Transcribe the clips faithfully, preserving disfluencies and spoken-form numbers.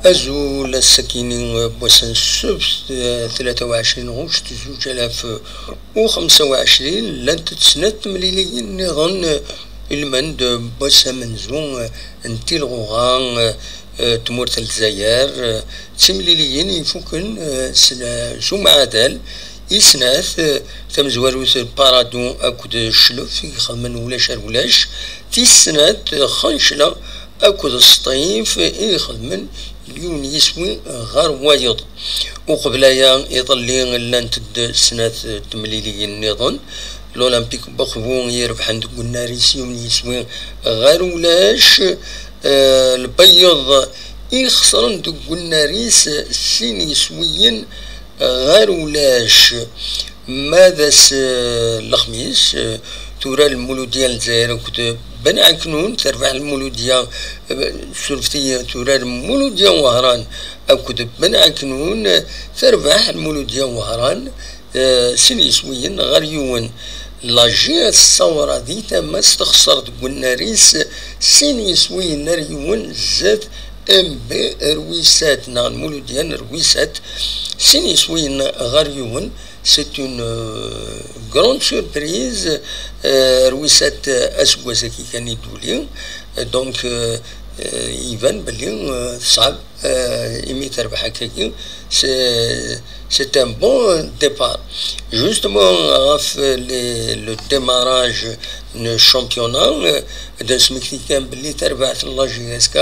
Azul, ass-agi-nni n wass n ssebt, eh, tlata u ɛecrin ɣuct zuǧ alaf u xemsa u ɛecrin, llant-d snat temliliyin nniḍen, eh, ilmend n wass amenzu, eh, n tilɣuɣa, eh, eh, tmurt n Lezzayer, eh, d timliliyin ifuken, eh, s, s umeɛdal, i snat, eh, tamezwarut Parado akked Cclef i ixedmen ulac ar ulac, tis snat, eh, Xencla akked Sṭif i ixedmen yiwen yiswi ɣer wayeḍ. Uqbel aya, iḍelli llant-d snat temliliyin nniḍen. L'Olympique Boxbou i irebḥen deg unnar-is yiwen yiswi ɣer ulac. Eh, Lbeyyeḍ i ixesren deg unnar-is sin yiswiyen ɣer ulac. Ma d ass, eh, lexmis, eh, turar Lmuludya n Lezzayer akked Ben Ɛeknun, terbeḥ Lmuludya, eh, surfet-iyi, turar Lmuludya n Wehran akked Ben Ɛeknun, eh, terbeḥ Lmuludya n Wehran, eh, sin yiswiyen ɣer yiwen. La J S Saoura di tama-s texser deg unnar-is sin yiswiyen ar yiwen zdat M B Rwisat neɣ Lmuludya n Rwisat, sin yiswiyen ɣer yiwen. C'est une, euh, grande surprise. Euh, Rwisat, euh, aseggas-agi kan i d-tuli. Euh, donc, euh, euh, iban belli, euh, teṣɛeb, euh, imi terbeḥ akkagi. C'est, c'est un bon départ. Justement, ɣef les, le démarrage n championnat, euh, ad nesmekti kan belli tarbaɛt n la J S K,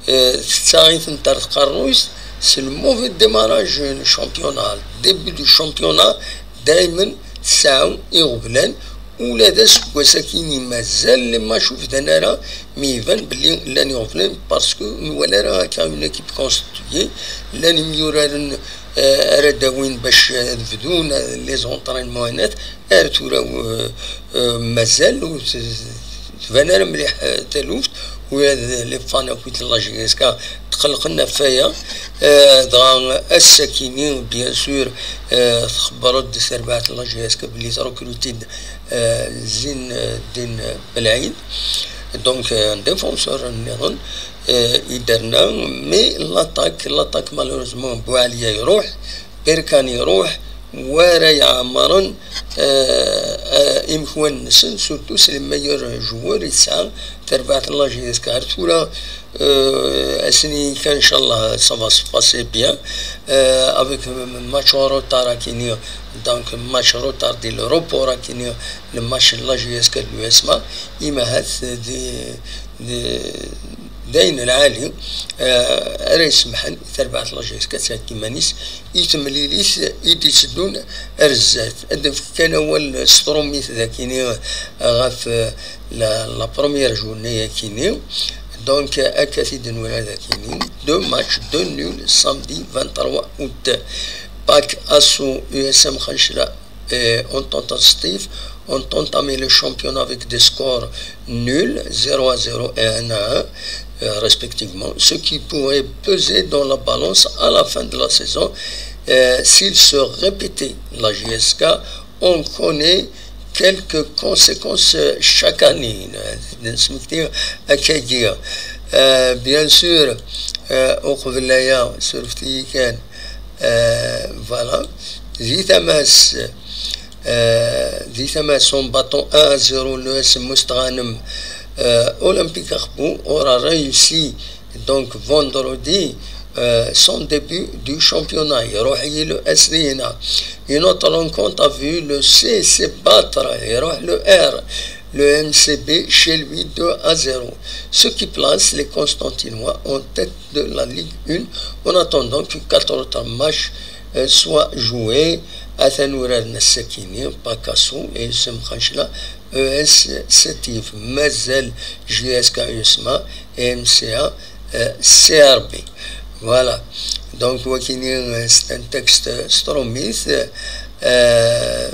euh, tettaɣ-itent ar tqerruyt, c'est le mauvais démarrage n championnat. Début du championnat, daymen tesɛa iɣeblan, ula d aseggas-agi-nni mazal les matchs ur bdan ara, mi iban belli llan iɣeblan, parce que ur nwala ara akka une équipe constituée, llan imyuraren, euh, ara d-awin bac ad bdun, euh, les entraînements, ar tura, euh, euh, mazal ur t-, tban ara mliḥ, euh, taluft, ula d les fans akkit n la J S K tqellqen ɣef waya. Euh, dɣa ass-akini, bien sûr, euh, txebber-d terbaɛt n la J S K belli trekruti-d, euh, Zin, euh, Din Belɛid, donc, euh, un défenseur nniḍen, euh, i d-terna, mais l'attaque, l'attaque malheureusement Boualia iruḥ, Berkane iruḥ, wara iɛemmren, euh, euh, imekwan-nsen, surtout c'est le meilleur joueur i tesɛa terbaɛt n la J S K. Ar tura, euh, ass-nni kan, inchallah, ça va se passer bien, euh, avec match en retard akini, donc match retardé, le report akini, le match n la J S K d l'U S M A, imahat di, di, d ayen lɛali, euh, ara isemḥen i terbaɛt n la J S K ad theggi iman-is i temlilit i d-itteddun ar zdat. Ad nefk kan awal s trumit dakini ɣef, euh, la, la première journée akini. Donc, akka t-id-nwala dakini. Deux matchs, deux nuls, samedi vingt-trois août. Pack Asso U S M Khanchla et Entente Sṭif ont entamé le championnat avec des scores nuls, zéro à zéro et un à un, euh, respectivement, ce qui pourrait peser dans la balance à la fin de la saison, euh, s'il se répétait. La J S K en connaît quelques conséquences, euh, chaque année. Euh, bien sûr, euh, uqbel aya, surfet-iyi kan, euh, voilà. Di tama-s, euh, di tama-s, en battant un à zéro l'U S M Mustaghanem, euh, Olympique Akhbou aura réussi, donc, vendredi, euh, son début du championnat. Iruḥ-iyi le S D N A. Une autre rencontre a vu le C C battre, iruḥ le R, le M C B chez lui, deux à zéro, ce qui place les Constantinois en tête de la Ligue un, en attendant que quatre autres matchs, euh, soient joués. Atan uraren ass-akini, Pack Asso, U S M Khanchla, E S Sṭif, mazal J S K U S M A, M C A, euh, C R B. Voilà. Donc, wakini, euh, c'est un texte s trumit. Euh,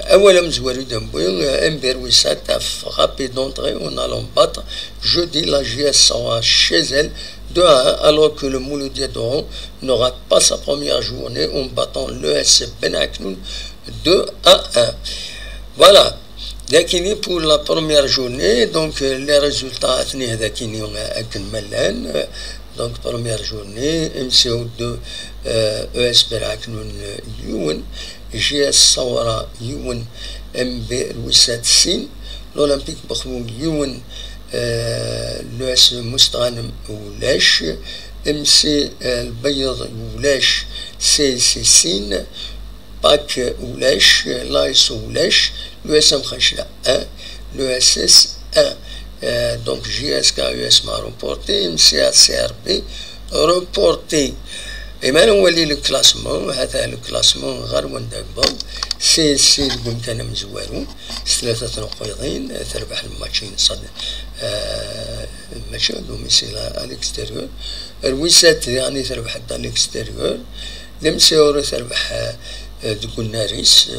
awal amezwaru d-newwi, euh, M B Rwisat a frappé d'entrée en allant battre jeudi la J S Saoura chez elle deux à un, alors que le Mouloudia d'Oran ne rate pas sa première journée en battant l'E S Ben Aknoun deux à un. Voilà. Dakini pour la première journée, donc, euh, les résultats atni dakini, euh, akken ma llan. Euh, donc, première journée, M C O deux, euh, E S Belɛeknun, euh, yiwen, J S Sawra yiwen, M B Lwisat sin, l'Olympique Bexwu yiwen, euh, l'U S Mustɣanem ulac, M C, euh, Lbeyyeḍ ulac, C S C sin, Pak ulac, l'A S O ulac, l'U S M Xancla un, l'U S S un. Euh, donc, J S K U S M A reporté, M C A C R B reporté. Et maintenant, on lit le classement. هذا le classement غير وين داك بون. C S C deg umkan amezwaru s tlata tnuqqiḍin, terbeḥ lmatch-in ṣṣad, euh, match à domicile, à l'extérieur. Lwisat, يعني, terbeḥ à l'extérieur. Lemseur terbeḥ, eh, deg unnar-is,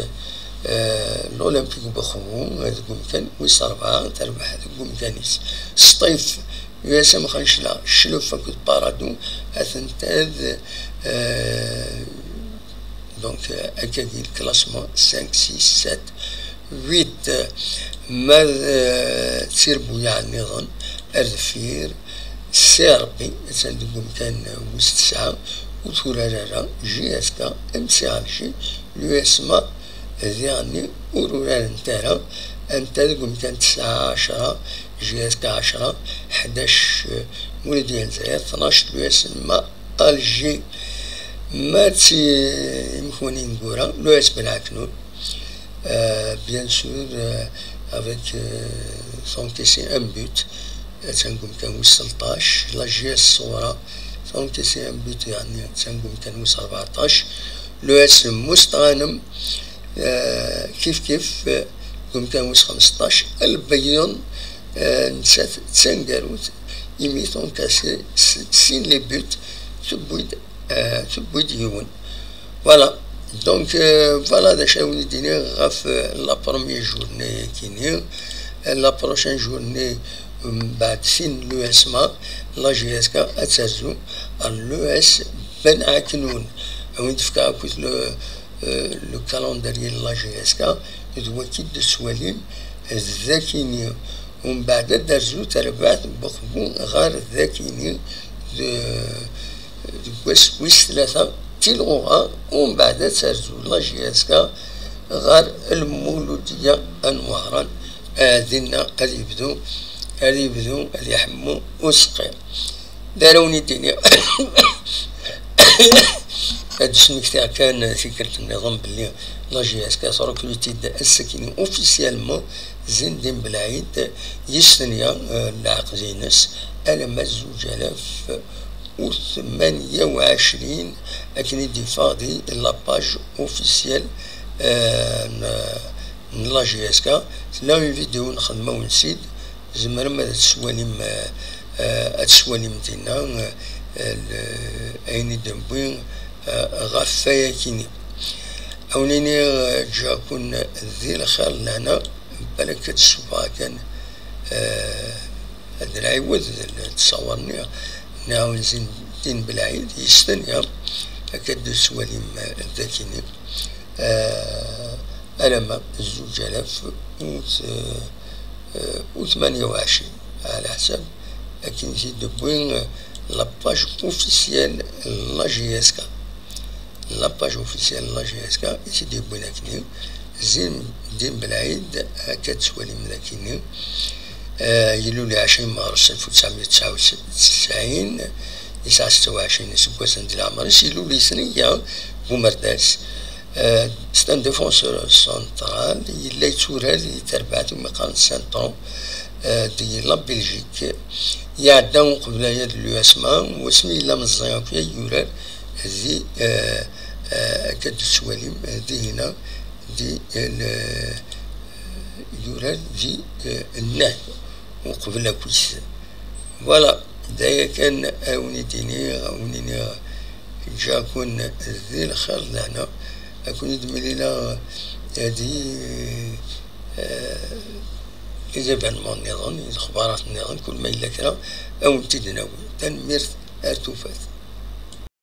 eh, l'Olympique Bexwu, eh, deg umkan wis rebɛa, terbeḥ deg umkan-is. Sṭif, U S M Xancla, Cclef akked Paradou, atent-ad, eh, donc, eh, akkagi le classement cinq, six, sept, huit, eh, ma d, eh, tirbuyaɛ nniḍen ar deffir, C R B, attan deg umkan wis tesɛa, ur turar ara, J S K, M C Alger, l'U S M A, diɣenni ur urarent ara, anta deg umkan tesɛa, ɛecra, J S K ɛecra, ḥdac, eh, Mouloudia Lezzayer, tnac, l'U S M A Alger. Ma d ti-, imkuni ineggura, l'U S Belɛeknun, euh, bien sûr, euh, avec, euh, s'encaisser un but, attan deg umkan wis tleṭṭac, la J S Sawra, s'encaisser un but, يعني, attan deg umkan wis rbeɛṭac, l'U S M Mustɣanem, euh, kif kif, euh, deg umkan wis xmesṭac, Lbeyyeḍ, euh, nettat d taneggarut, imi tencaisser s-, sin les buts, tewwi-d, euh, tewwi-d yiwen. Voilà. Donc, euh, voilà d acu ara wen-d-iniɣ ɣef, euh, la première journée-agi-nni. Euh, la prochaine journée, mbeɛd tin n l'U S M A, la J S K ad terzu ar l'U S Belɛeknun. Ad wen-d-fkeɣ akkit le, euh, le calendrier n la J S K, d waki d-tettwalim, d akini. Umbeɛd ad d-terzu terbaɛt n Bexwu ɣer dakini, d, deg wass wis tlata tilɣuɣa, umbeɛd ad terzu la J S K ɣer Lmuludya n Wehran. Ah, dinna ad yebdu, ad yebdu ad iḥemmu useqqi. D ara wen-id-iniɣ. Ad d-smektiɣ kan tikkelt nniḍen belli la J S K trekruti-d ass-agi officiellement Zindin Belɛid, yestenya, eh, leɛqed-ines alamma d zuǧ alaf u tmanya u ɛecrin, akken i d-yeffeɣ di la page officielle, eh, n, n la J S K. Tella une vidéo nxedm-awen-tt-id, tzemrem ad tt-twalim, eh, eh, ad tt-twalim dinna, eh, l-, ayen i d-newwi, eh, ɣef wayagi-nni. Ad wen-iniɣ, eh, ǧǧiɣ-ken di lxir d lehna, balak ad d-ssufɣeɣ kan, eh, ad nɛiwed ttṣawer-nni, nɛawen Zindin Belɛid, yestenya, akka d-tettwalim, eh, dakini. Eh, alamma zuǧ alaf u t-, eh, u tmanya u ɛecrin, ɛla ḥsab akken i t-id-tewwi, eh, la page officielle n la J S K. La page officielle n la J S K i t-id-yewwin akkenni. Zindin Belɛid, akka tettwalim d akkenni. Eh, yeluli ɛecrin Meɣres alef u tesɛemya u tesɛa u tesɛin, yesɛa setta u ɛecrin iseggasen di leɛmer-is, yeluli Iseneyya Bumerdas. Euh, c'est un défenseur central, yella yetturar di terbaɛt umi qqaren centre, euh, di la Belgique. Iɛedda uqbel aya d l'U S M A, wasmi yella meẓẓi akk ay yurar di, euh, euh, akka d-tettwalim, euh, dihina, di, euh, le, yurar di, euh, nnan uqbel akk-is. Voilà, d aya kan a wen-id-iniɣ, a wen-iniɣ ǧǧiɣ-ken di lxir d lehna, a ken-id-mlileɣ, eh, di, eh, les événements nniḍen, di lexbarat nniḍen, kul ma yella kra, a wen-t-id-nawi. Tanemmirt, ar tufat.